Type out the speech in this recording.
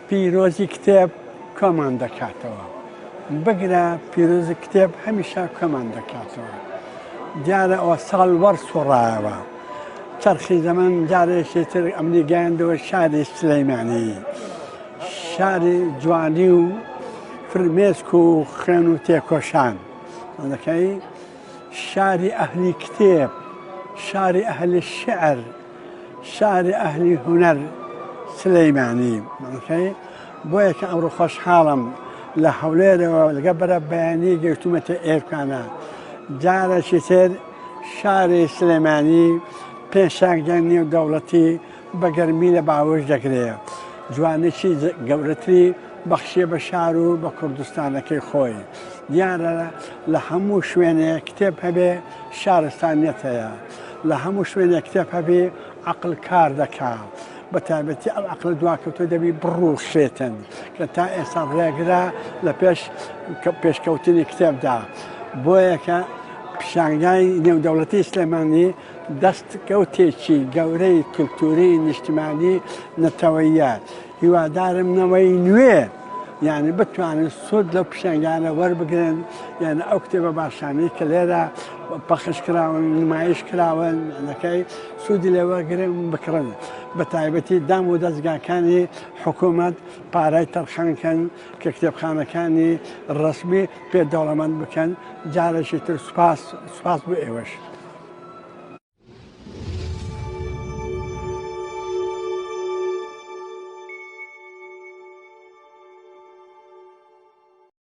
پیرۆزی کتێب کۆمان دەکاتەوە. بگرە پیرۆزی کتێب هەمیشە کۆمان دەکاتەوە. دیارە ئەوە ساڵ وەرسوڕایەوە. چەرخی زەمەن جارێکی تر ئەمنی گەیاندەوە شاری سلەیمانی. شاری جوانی و فرمێسک و خوێن و تێکۆشان. دەکەی شاری ئەهلی کتێب، شاری ئەهلی شعر، شاری ئەهلی هونەر سلەیمانی. دەکەی بۆیە کە ئەمڕۆ خۆشحاڵم لە هەولێرەوە لەگە بەرە بەیانی گەیشتوومەتە ئێرکانە. جارێکی تر شاری سلێمانی پێشانگای نێودەوڵەتی بە گەرمی لە باوەش دەگرێ. جوانێکی گەورەتری بەخشیە بە شار و بە کوردستانەکەی خۆی. دیارە لە هەموو شوێنێک کتێب هەبێ شارستانیەت هەیە. لە هەموو شوێنێک کتێب هەبێ عەقڵ کار دەکا. بە تایبەتی ئەو عەقڵە دواکەوتووە دەبی بڕووخێتن کە تا ئێستا ڕێگرە لە پێش پێشکەوتنی کتێبدا. بۆیە کە پیشانگای نێودەوڵەتی سلێمانی دەستکەوتێکی گەورەی کلتوری نیشتمانی نەتەوەییە. هیوادارم نەوەی نوێ یعنی بتوانن سوود لەو پیشانگانە وەربگرن، یعنی ئەو کتێبە باشانەی کە لێرە پەخش کراون، نمایش کراون، نەکەی سوودی لێ وەرگرن بکڕن. بە تایبەتی دام و دەزگاکانی حکوومەت پارەی تەرخان کەن کە کتێبخانەکانی ڕەسمی پێ دەوڵەمەند بکەن. جارێکی تر سوپاس، سوپاس بۆ ئێوەش.